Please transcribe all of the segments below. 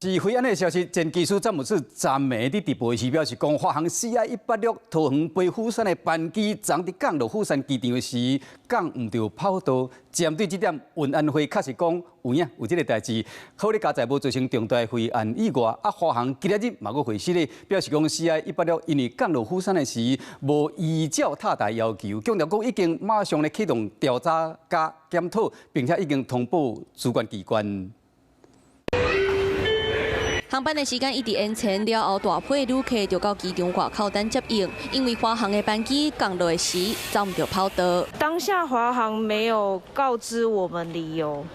是飛安的消息，前機師詹姆斯昨暝佇直播時表示講，華航 CI 186桃園飛釜山的班機，昨佇降落釜山機場時降毋著跑道。針對這點，運安會確實講有影有這个代誌，好咧佳哉無造成重大飛安意外。啊，華航今仔日嘛閣回釋咧，表示講 CI 一八六因為降落釜山的時無依照塔台要求，強調講已經馬上咧啟動調查佮檢討，並且已經通報主管機關。航班的時間一直延遲了後，大批旅客就到機場外口等接應，因為華航的班機降落時走毋著跑道。當下華航沒有告知我們理由，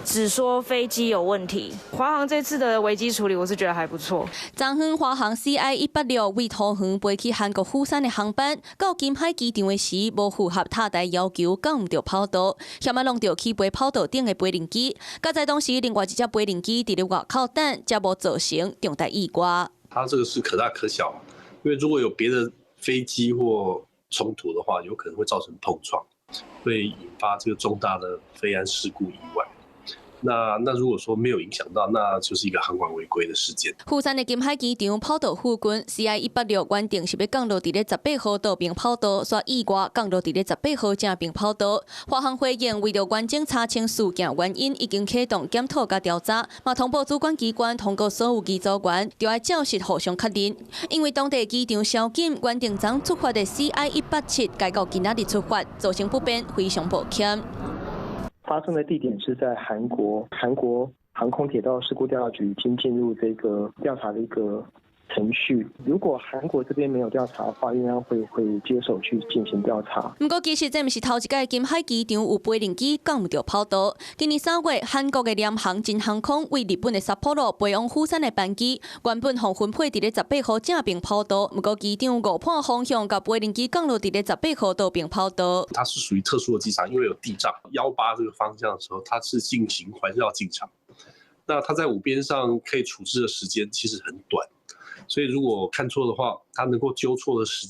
只說飛機有問題。華航這次的危機處理，我是覺得還不錯。昨昏華航 CI 一八六為桃園飛去韓國釜山的航班，到金海機場的時，無符合塔台要求，降毋著跑道，險仔弄著起飛跑道頂的飛行機。佳哉當時另外一隻飛行機佇咧外口等，才無造成重大意外。它這個是可大可小，因為如果有別的飛機或衝突的話，有可能會造成碰撞，會引發這個重大的飛安事故意外。那如果說沒有影響到，那就是一個航管違規的事件。釜山的金海機場跑道附近，CI 一八六原定是欲降落佇咧18號道邊跑道，煞意外降落佇咧十八號正邊跑道。華航回應，為著完整查清事件原因，已經啟動檢討佮調查，嘛通報主管機關通告所有機組員，著愛照實互相確認。因為當地機場宵禁，原定昨出發的 CI 187改到今仔日出發，造成不便，非常抱歉。發生的地點是在韓國，韓國航空鐵道事故調查局已經進入這個調查的一個程序。如果韓國這邊沒有調查的話，運安會會接手去進行調查。毋過，其實這毋是頭一擺金海機場有飛行機降毋著跑道。今年3月，韓國的廉航真航空為日本的札幌飛往釜山的班機，原本予分配佇咧十八號正邊跑道，毋過機長誤判方向，共飛行機降落佇咧十八號倒邊跑道。它是屬於特殊的機場，因為有地障，18這個方向的時候，它是進行環繞進場。那它在五邊上可以處置的時間其實很短。所以如果看錯的話，它能夠糾錯的時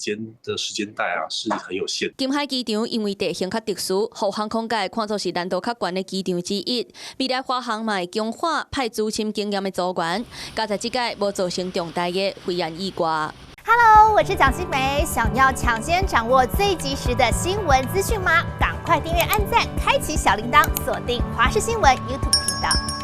間帶啊，是很有限。金海機場因為地形較特殊，予航空界看作是難度較懸的機場之一。未來華航嘛會強化派資深經驗的組員，佳哉這擺無造成重大的飛安意外。 Hello，我是蔣新梅，想要搶先掌握最及時的新聞資訊嗎？趕快訂閱、按讚、開啟小鈴鐺，鎖定華視新聞 YouTube 頻道。